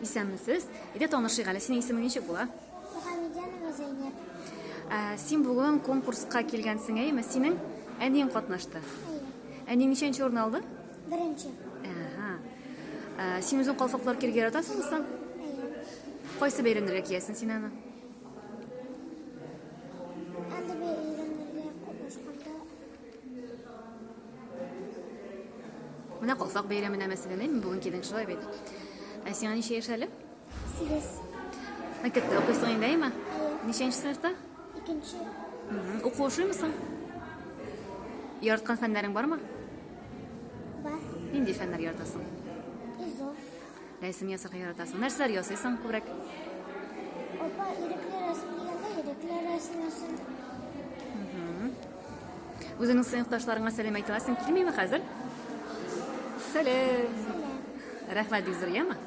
Исәнмесез. Әйдә танышыйк әле. Синең исемең ничек була? Мөхәммәдьянова Зәйнәп. Ә, син бүген конкурска килгәнсең, әйеме? Синең әниең катнашты. Әйе. Әниең ничәнче урын алды? Беренче. Әһә. Ә, син үзең калфаклар кияргә яратасыңмы соң? Әйе. Кайсы бәйрәмнәргә киясең син аны? Андый бәйрәмнәргә катнашканда. Менә калфак бәйрәменә мәсәлән, әйме бүген килдең шулай бит. Ә сиңа ничә яшь әле? 8. Мәктәптә укыйсың инде, әйме? Әйе. Ничәнче сыйныфта? Икенче. Уку ошыймы соң? Яраткан фәннәрең бармы? Бар. Нинди фәннәр яратасың? Изо. Рәсем ясарга яратасың. Нәрсәләр ясыйсың күбрәк? Апа, ирекле рәсем дигәндә, ирекле рәсем ясыйм. Үзеңнең сыйныфташларыңа сәлам әйтә аласың килмиме хәзер? Сәлам. Сәлам. Рәхмәт бик зур, яме?